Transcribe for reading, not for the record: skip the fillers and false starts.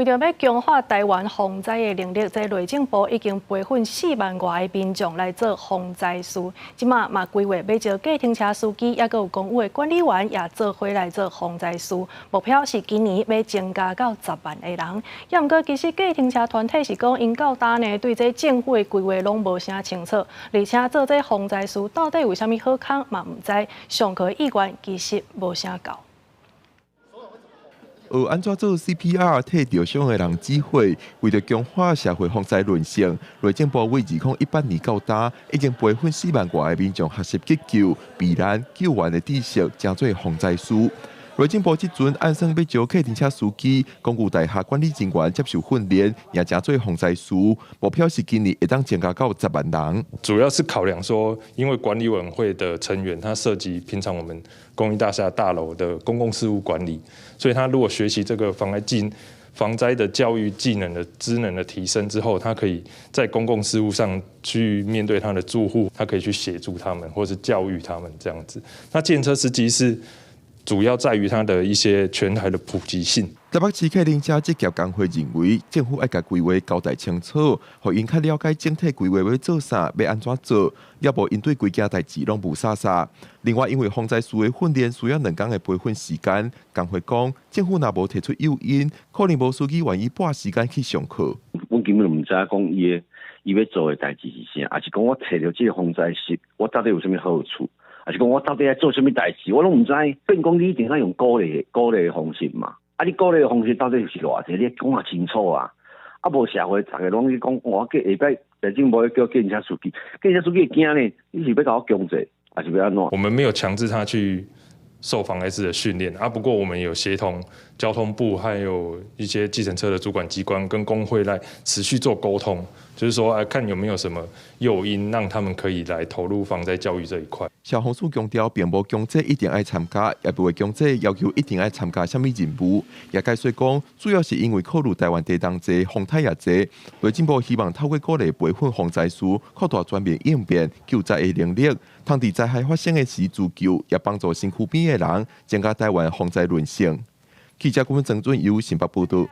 為著欲強化台灣防災的能力，這內政部已經培訓4萬外个民眾來做防災師。這馬嘛規劃欲招計程車司機，抑閣有公寓的管理員也做伙來做防災師。目標是今年欲增加到10萬個人。抑毋過其實計程車團體是講，𪜶到今呢對這政府的規劃攏無啥清楚，而且做這防災師到底有啥物好康嘛毋知，上課意願其實無啥夠。學按怎做 CPR 替著傷的人止血，為著強化社會防災韌性，內政部為2018年到今，已經培訓4萬外个民眾學習急救、避難、救援的知識，成做防災師。內政部這陣按算欲招計程車司機、公寓大廈管理人員接受訓練，也成做防災師。目標是今年會當增加到10萬人。主要是考量說，因為管理委員會的成員，他涉及平常我們公寓大廈大樓的公共事務管理，所以他如果學習這個防災的教育技能的知能的提升之後，他可以在公共事務上去面對他的住戶，他可以去協助他們，或是教育他們這樣子。那計程車司機是主要在於它的一些全台的普及性。台北市計程車職業工會認為，政府愛共規劃交代清楚，予𪜶較了解整體規劃欲做啥，欲按怎做，抑無𪜶對規件代誌攏霧煞煞。另外，因為防災師的訓練需要2工的培訓時間，工會講政府若無提出誘因，可能無司機願意撥時間去上課。阮根本就毋知影講伊欲做的代誌是啥，抑是講我揣著這个防災師，我到底有啥物好處？抑是講我到底愛做啥物代誌，我攏毋知。變講你一定愛用鼓勵鼓勵的方式嘛？啊，你鼓勵的方式到底是偌濟？你講較清楚啊！啊，無社會逐家攏去講，我叫下擺內政部叫計程車司機，計程車司機會驚呢？你是欲共我強制，抑是欲按怎？我們沒有強制他去受防災師的訓練啊，不過我們有協同交通部，還有一些計程車的主管機關跟工會來持續做溝通，就是說，哎，看有沒有什麼誘因，讓他們可以來投入防災教育這一塊。消防署強調，並無強制一定愛參加，也袂強制要求一定愛參加啥物任務。也解釋講，主要是因為考慮台灣地動濟，風颱也濟，內政部希望透過鼓勵培訓防災師，擴大全面應變救災的能力，通佇災害發生的時自救，也幫助身軀邊的人，增加台灣防災韌性。記者顧問曾俊由新北報道。